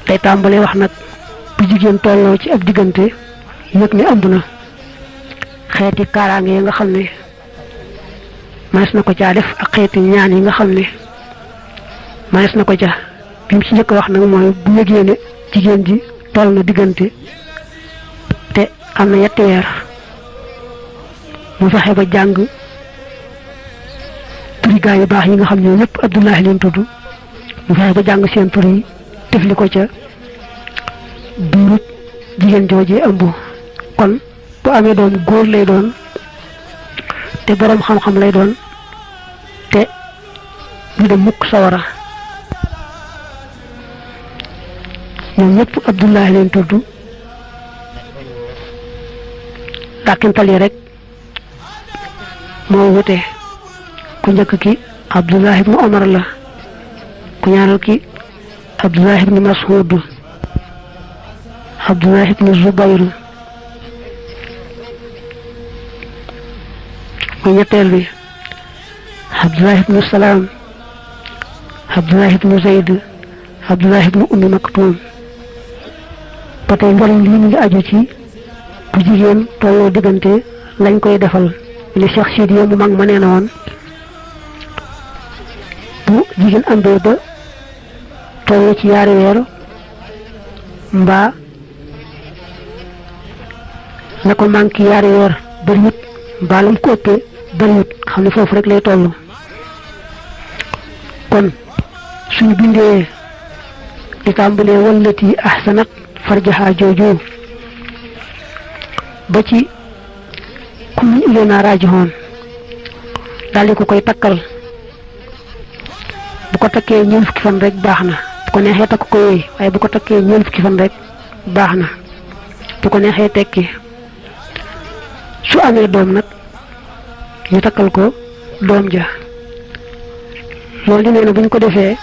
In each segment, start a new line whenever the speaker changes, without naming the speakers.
day tàmbalee wax nag bu jigéen tolloo ci ab diggante yëg ne ëmb na xeeti kaaraange yi nga xam ne manes na ko caa def ak xeeti ñaan yi nga xam ne manes na ko ca bi mu ci njëkk wax nag mooy bu yëgee ne jigéen ji toll na diggante te am na yetti weer mu fexe ba jàng turi gaa yu baax yi nga xam ne ñëpp Abdullahi leen tudd mu fexe ba jàng seen tur yi tefli ko ca duurut jigéen joojee ëmb kon bu amee doom góor lay doon te boroom xam-xam lay doon te du dem mukk sawara ñoom ñëpp Abdullahi leen tudd dàkkintal yi rek moo wute ku njëkk ki Abdullah ibnu Omar la ku ñaareel ki Abdullah ibnu Mas'ud Abdullah ibnu Zubayr ku ñetteel bi Abdullah ibnu Salaam Abdullah ibnu Zayd Abdullah ibnu Ummi Maktum ba tey njëriñ lii mu ngi aju ci bu jigéen tolloo diggante lañ koy defal li Cheikh Sidiya mu mag ma nee na woon bu jigéen ambee ba tolloo ci yaari weer mbaa na ko manqué yaari weer bëriwut mbaa lam ko ëppee bëriwut xam ne foofu rek lay toll kon suñu bindee di tàmbalee wallati ahsanat farjaha jooju ba ci kullu ilayna raaji'uun daal di ko koy takkal bu ko takkee ñeent fukki fan rek baax na bu ko neexee takk ko yooyu waaye bu ko takkee ñeent fukki fan rek baax na bu ko neexee tekki su amee doom nag ñu takkal ko doom ja loolu di nee na bu ñu ko defee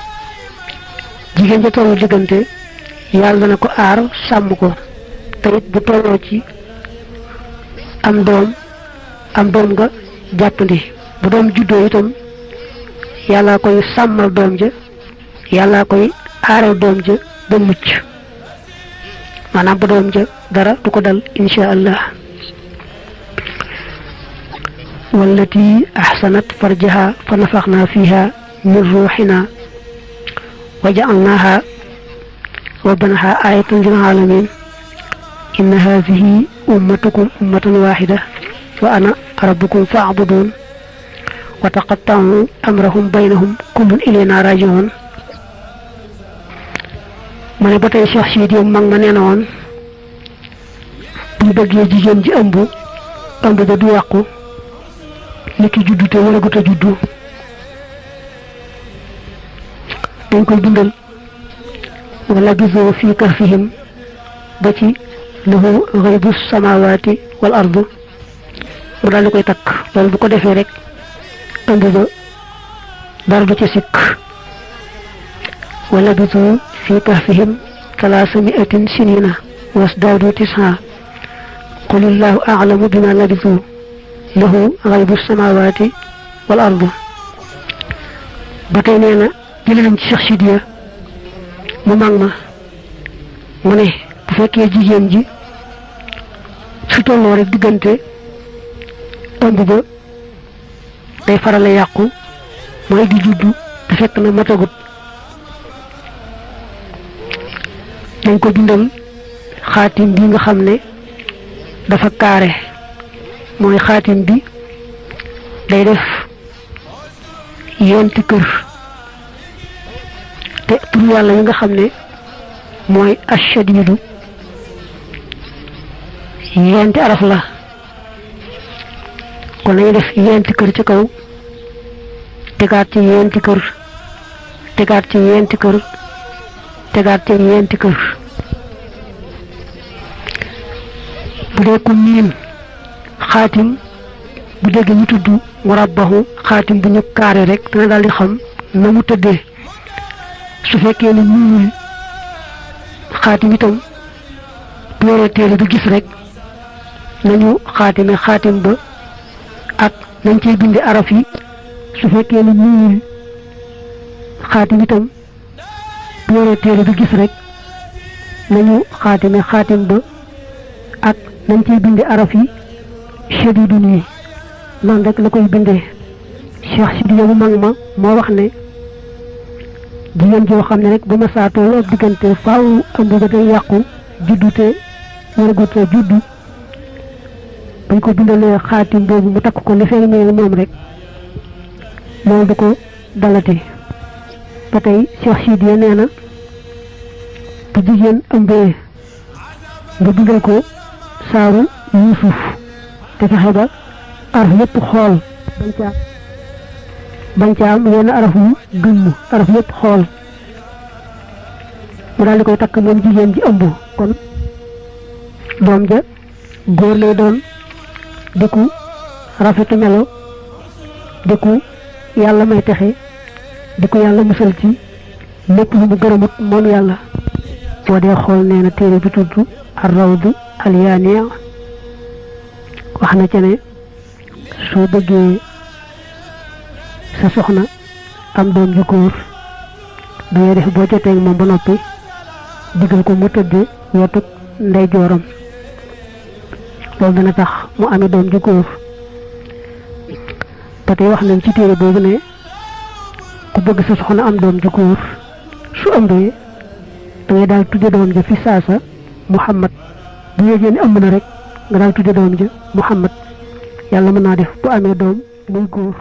jigéen ja tollu diggante yàlla dana ko aar sàmm ko te it bu tolloo ci am doom nga jàppandi bu doom juddoo itam yàlla koy sàmmal doom ja yàlla koy aaral doom ja ba mucc maanaam ba doom ja dara du ko dal insha allah wallati ahsanat farjaha fa nafaxna fiha min ruuxina wa ja'alnaha wa banaha ayatan lil alamin inna hadhihi ummatukum ummatan wahida wa ana rabbukum fa'budun wa taqatta'u amrahum baynahum kullun ilayna raji'un ma ne ba tey Cheikh Sidi mag ma nee na woon bu ñu bëggee jigéen ji ëmb ba du yàqu ni ki juddu te wala gut a juddu dañ koy dundal wala gisoo fii kahfihim ba ci lahu ghaybu samawati wal ardu mu daal di koy takk loolu bu ko defee rek ëmb ba dara du ci sikk wala gisoo fii kahfihim 300 sinina wasdaadu 9 qulillahu a'lamu bima labisu lahu ghaybu samawati wal ardu ba tey nee na jële nañ ci Cheikh Sidiya mu mag ma mu ne bu fekkee jigéen ji su tolloo rek diggante ëmb ba day farale yàqu mooy di juddu te fekk na matagut dañ ko bindal xaatim bi nga xam ne dafa kaare mooy xaatim bi day def yenti kër te tur yàlla yi nga xam ne mooy ashadidu yenti araf la kon nañu def yenti kër ci kaw tegaat ci yenti kër tegaat ci yenti kër tegaat ci yenti kër bu dee ku miin xaatim bu dégg ñu tudd murabbahu xaatim bu ñu kaare rek dana daal di xam na mu tëddee su fekkee ni ñuul xaatim itam bu yoree téere du gis rek nañu xaatime xaatim ba ak nañ cey binde araf yi su fekkee ni ñuul xaatim itam bu yoree téere du gis rek nañu xaatime xaatim ba ak nañ ciy binde araf yi shadidun yi noonu rek la koy bindee. Cheikh Sidiya mu mag ma moo wax ne jigéen joo xam ne rek bu ma saatoo ab diggante faaw ëmb ba day yàqu juddu te waragut a juddu bañ ko bindalee xaatim boobu mu takk ko li fekk ñëwee moom rek loolu du ko dalati. ba tey Cheikh Sidiya nee na bu jigéen ëmbee nga bindal ko saaru Yuusuf te fexe ba araf yépp xool bañ ca am yenn araf yu gëmm araf yépp xool mu daal di koy takk moom jigéen ji ëmb kon doom ja góor lay doon di ku rafetu melo di ku yàlla may texe di ko yàlla musal ci lépp lu mu gërëmut moom yàlla. boo dee xool nee na téere bi tudd ar-rawdu al-yaani wax na ca ne soo bëggee sa soxna am doom ju góor dangay def boo jotee moom ba noppi digal ko mu tëdd wetu ndeyjooram loolu dana tax mu amee doom ju góor. ba tey wax nañ ci téere boobu ne ku bëgg sa soxna am doom ju góor su ëmbee dangay daal tudde doom ja fi saasa Muhammad bu yégee ne ëmb na rek nga daal tudde doom ja Muhammad yàlla mën naa def bu amee doom muy góor.